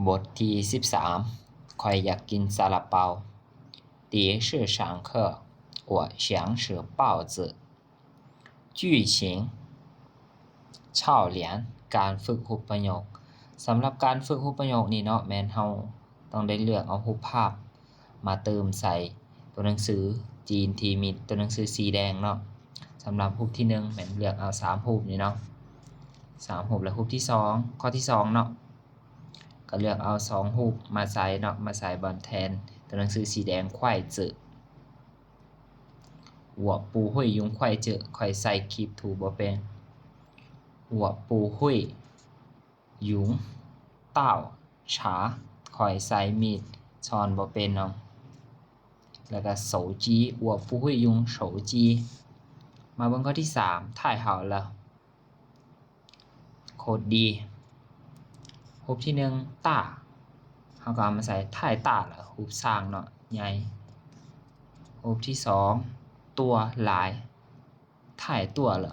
ບົດທີສິບສາມ ຂ້ອຍຢາກກິນຊາລາເປົາ. 第一是上课，我想吃包子。句型：操练 ການຝຶກຮູບປະໂຫຍກ. ສຳລັບການຝຶກຮູບປະໂຫຍກນີ້ເນາະ ແມ່ນເຮົາຕ້ອງໄດ້ເລືອກເອົາຮູບພາບມາເຕີມໃສ່ຕົວໜັງສືຈີນທີ່ມີຕົວໜັງສືສີແດງເນາະ. ສຳລັບຮູບທີໜຶ່ງ ແມ່ນເລືອກເອົາສາມຮູບນີ້ເນາະ ສາມຮູບ ແລະ ຮູບທີສອງ ຂໍ້ທີສອງເນາະ ກໍເລືອກເອົາສອງຮູບມາໃສ່ເນາະ ມາໃສ່ບ່ອນແທນຕົວໜັງສືສີແດງ 筷子. 我不会用筷子 ຂ້ອຍໃຊ້ຄີບຖູບໍ່ເປັນ. 我不会用刀叉 ຂ້ອຍໃຊ້ມີດຊ້ອນບໍ່ເປັນເນາະ. ແລ້ວກໍ手机 我不会用手机. ມາເບິ່ງຂໍ້ທີສາມ 太好了 ໂຄດດີ. ຮູບທີໜຶ່ງ 大 ເຮົາກໍເອົາມາໃສ່ 太大了 ຮູບຊ້າງເນາະ ໃຫຍ່. ຮູບທີສອງ 多 ຫຼາຍ 太多了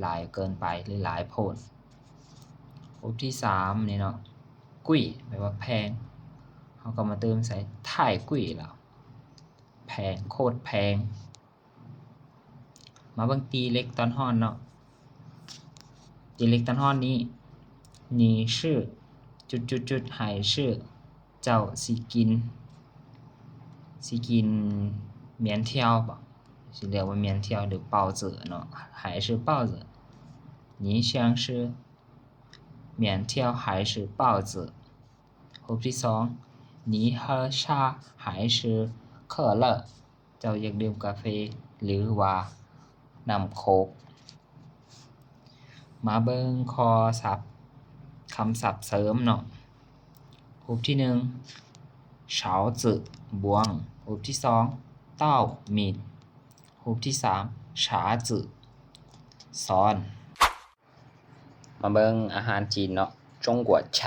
ຫຼາຍເກີນໄປ ຫຼື ຫຼາຍໂພດ. ຮູບທີສາມນີ້ເນາະ 贵 ແປວ່າແພງ ເຮົາກໍມາເຕີມໃສ່ 太贵了 ແພງ ໂຄດແພງ. ມາເບິ່ງຕີເຫຼັກຕອນຮ້ອນເນາະ ຕີເຫຼັກຕອນຮ້ອນນີ້ 你是 ຈຸດໆໆ 还是 ເຈົ້າຊິກິນ ຊິກິນໝຽນທຽວບໍ ຊິເອີ້ນວ່າໝຽນທຽວ ຫຼື 包子ເນາະ 还是包子. 你想吃面条还是包子？ ຮູບທີສອງ 你喝茶还是可乐？ ເຈົ້າຢາກດື່ມກາເຟ ຫຼືວ່ານ້ຳໂຄກ? ມາເບິ່ງຂໍ້ສັບ ຄຳສັບເສີມເນາະ. ຮູບທີໜຶ່ງ 勺子 ບ່ວງ. ຮູບທີສອງ 刀 ມີດ. ຮູບທີສາມ 叉子 ຊ້ອນ. ມາເບິ່ງອາຫານຈີນເນາະ 中国菜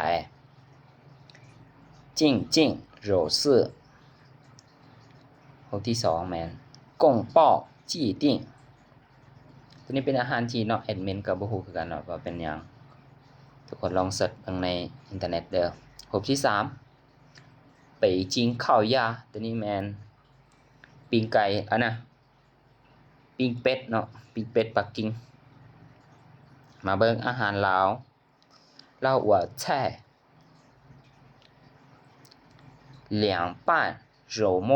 井井有条. ຮູບທີສອງແມ່ນ 宫保鸡丁. ຕົວນີ້ເປັນອາຫານຈີນເນາະ ແອດມິນກໍບໍ່ຮູ້ຄືກັນເນາະວ່າເປັນຫຍັງ ທຸກຄົນລອງເສີດເບິ່ງໃນອິນເຕີເນັດເດີ້. ຮູບທີສາມ 北京烤鸭 ຕົວນີ້ແມ່ນປີ້ງໄກ່ ອັນນະ ປີ້ງເປັດເນາະ ປີ້ງເປັດປັກກິ່ງ. ມາເບິ່ງອາຫານລາວ 老挝菜 凉拌肉末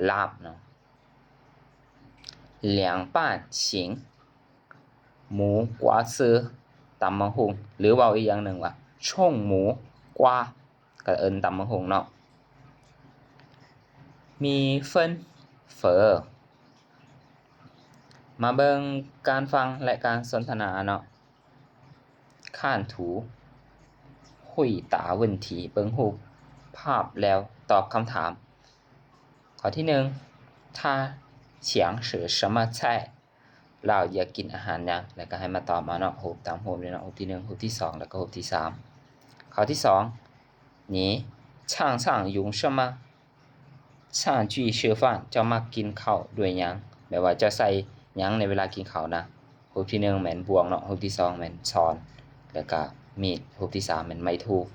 ລາບເນາະ 凉拌青 หมู瓜丝 ຕຳບັກຫຸ່ງ ຫຼືເວົ້າອີກຢ່າງໜຶ່ງວ່າ 冲木瓜 ກໍເອີ້ນຕຳບັກຫຸ່ງເນາະ 米粉 ເຝີ. ມາເບິ່ງການຟັງ ແລະ ການສົນທະນາເນາະ. 看图回答问题 ເບິ່ງຮູບພາບແລ້ວຕອບຄຳຖາມ. ຂໍ້ທີໜຶ່ງ 他想吃什么菜 ລາວຢາກກິນອາຫານຫຍັງ ແລ້ວກໍໃຫ້ມາຕອບເອົາເນາະ ຮູບຕາມຮູບນີ້ເນາະ ຮູບທີໜຶ່ງ ຮູບທີສອງ ແລ້ວກໍຮູບທີສາມ. ຂໍ້ທີສອງ 你常常用什么 餐具吃饭 ເຈົ້າມັກກິນເຂົ້າດ້ວຍຫຍັງ ແບບວ່າເຈົ້າໃສ່ຫຍັງໃນເວລາກິນເຂົ້ານະ. ຮູບທີໜຶ່ງແມ່ນບ່ວງເນາະ ຮູບທີສອງແມ່ນຊ້ອນ ແລ້ວກະມີດ ຮູບທີສາມແມ່ນໄມ້ທູກ.